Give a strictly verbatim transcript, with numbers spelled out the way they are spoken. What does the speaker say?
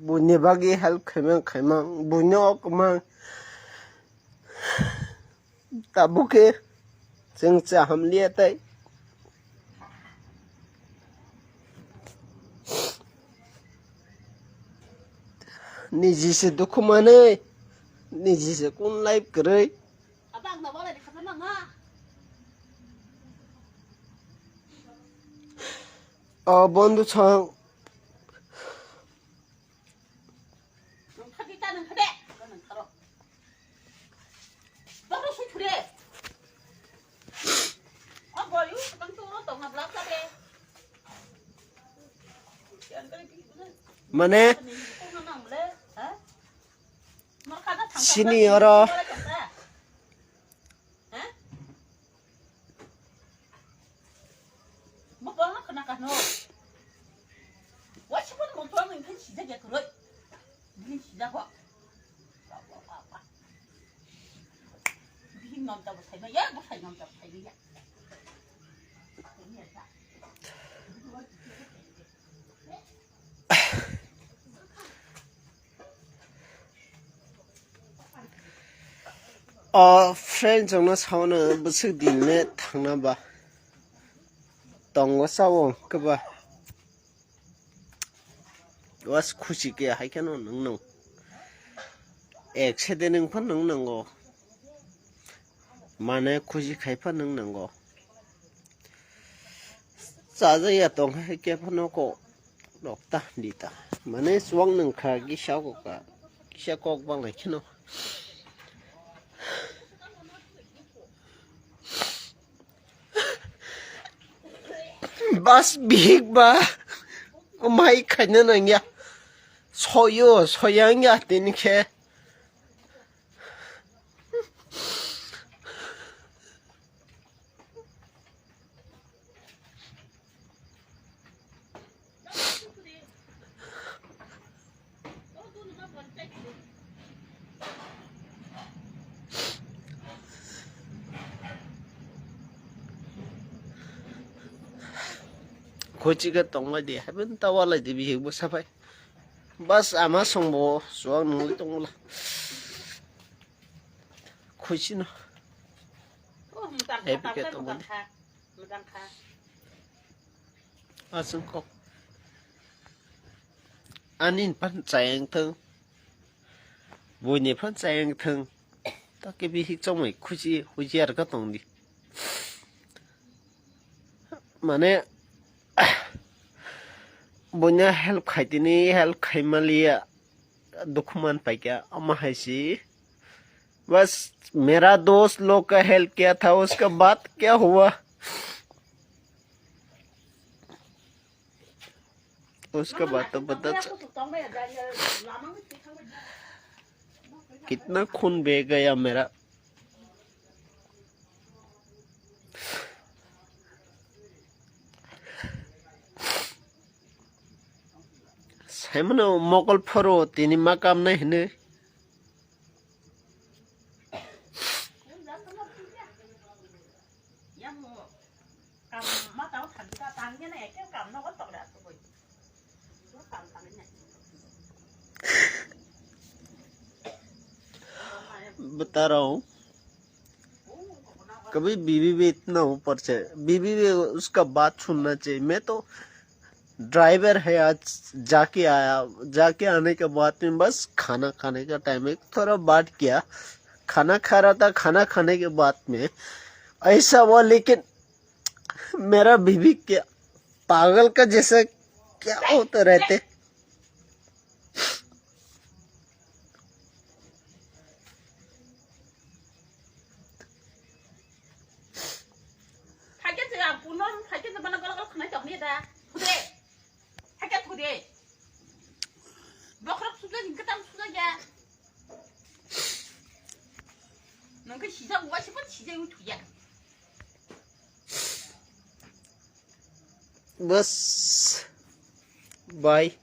Buini bagwi help khaimang khaimang, buino kwmang tabuk khe chwng cha hamliya tei. Niji se dukhu manwi, niji se kun life kwrwi. O bondhu chwng. Mane sini oro. Mo bwlwng khna kha no. Waisa phano mungtwlang nini thani sijak ya kwrwi. Bini sijak kho. Ba, ba, ba, ba. Bihik nom ta bwsai ma ya, bwsai nom ta bwsai ma ya. O friend chwngno saono bwswk din le thangna ba tongo sao hwnkhe ba was khusi khe hai kheno nwng nwng ek sede nwng phan nwng nango mane khusi khai phan nwng nango. Chajaya tongkha hai khe phano kok rok ta di ta. Mane chuwak nwng kha kisa kok ka, kisa kok bang lai kheno. Bas bihik ba mai khaina nangya. Soyo, soyang ya tini khe. Khuchi khe tongbai di, haibini ta walai di bihik bwsa phai. Bas ama songbo chuwak nungwi tongla. Khuchino. Oh, mwtang kha, happy khe tablet tongmani. Mwtang kha. Mwtang kha. Aswk kok. Ani phan chayang thung. Buini phan chayang thung. Ta khe bihik chongmai khuchi huchi ar kha tongdi. Mane, buino help khaitini, help khaimaliya, dukhu man paikha, ama haisi. Bas, mera dost log ka help kiya tha, uska baad kya hua? Uska baad to pata cha-, kitna khun beh gaya mera. Saimano mokol phoro tini ma kamnai hinwi. बता रहा हूँ, कभी बीवी भी इतना ऊपर से, बीवी भी उसका बात सुनना चाहिए। मैं तो ड्राइवर है, आज जाके आया, जाके आने के बाद में बस खाना खाने का टाइम है, थोड़ा बात किया, खाना खा रहा था, खाना खाने के बाद में ऐसा हुआ, लेकिन मेरा बीवी क्या पागल का जैसा क्या होता रहते। Haikhe se ang phone no, haikhe se bono golo golo khwnai tongni da. Thude. Haikhe thude. Bokhorok suja, hingke tam suja ya. Nang khe sijak, waisa phano sijak wng thuya. Bas. Bye.